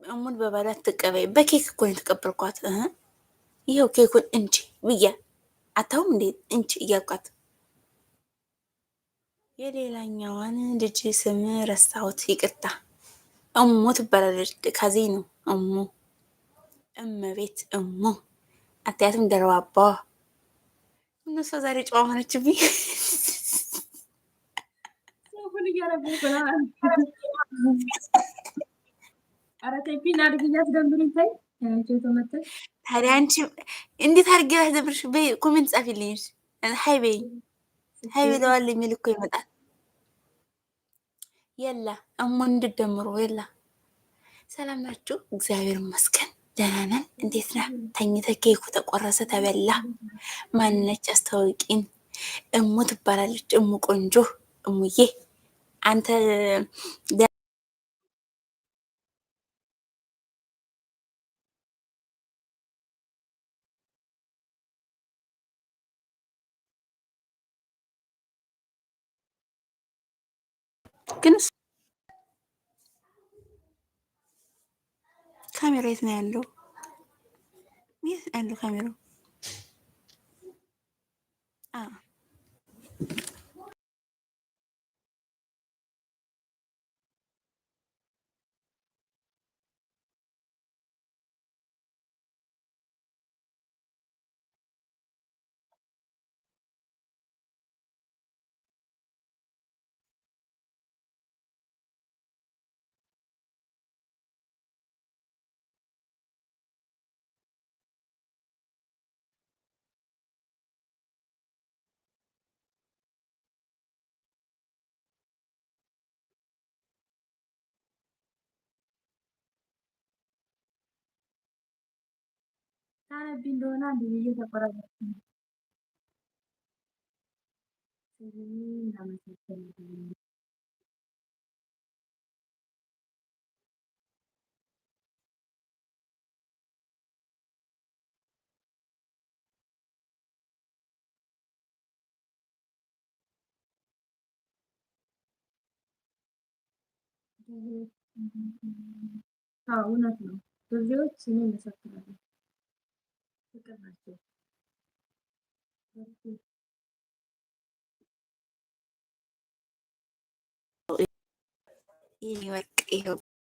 እሙን በባላት ትቀበይ። በኬክ እኮ ነው የተቀበልኳት። ይኸው ኬኩን እንቺ ብያ አታውም እንዴ እንቺ እያልኳት የሌላኛዋን ልጅ ስም ረሳሁት፣ ይቅርታ። እሙ ትባላለች። ከዚህ ነው እሙ እመቤት እሙ አታያትም? ደርባባዋ እነሷ ዛሬ ጨዋ ሆነችብኝ። ታዲያ አንቺ እንዴት አድርጌ ላስደብርሽ? በይ comment ጻፊልኝ። Hi በይኝ። Hi ብለዋል የሚል እኮ ይመጣል። የላ እሙ እንድደምሩ የላ። ሰላም ናችሁ? እግዚአብሔር ይመስገን ደህና ነን። እንዴት ነህ? ተኝተህ ኬኩ ተቆረሰ ተበላ። ማነች አስታውቂን። እሙ ትባላለች። እሙ ቆንጆ እሙዬ አንተ ግን ካሜራ የት ነው ያለው? የት ነው ያለው ካሜራው? ታነቢ እንደሆነ አንድ ጊዜ ተቆራረጥኩ። እውነት ነው። ብዙዎች እኔ መሰክራለሁ። ፍቅር ናቸው። ወርቅ ይኸው።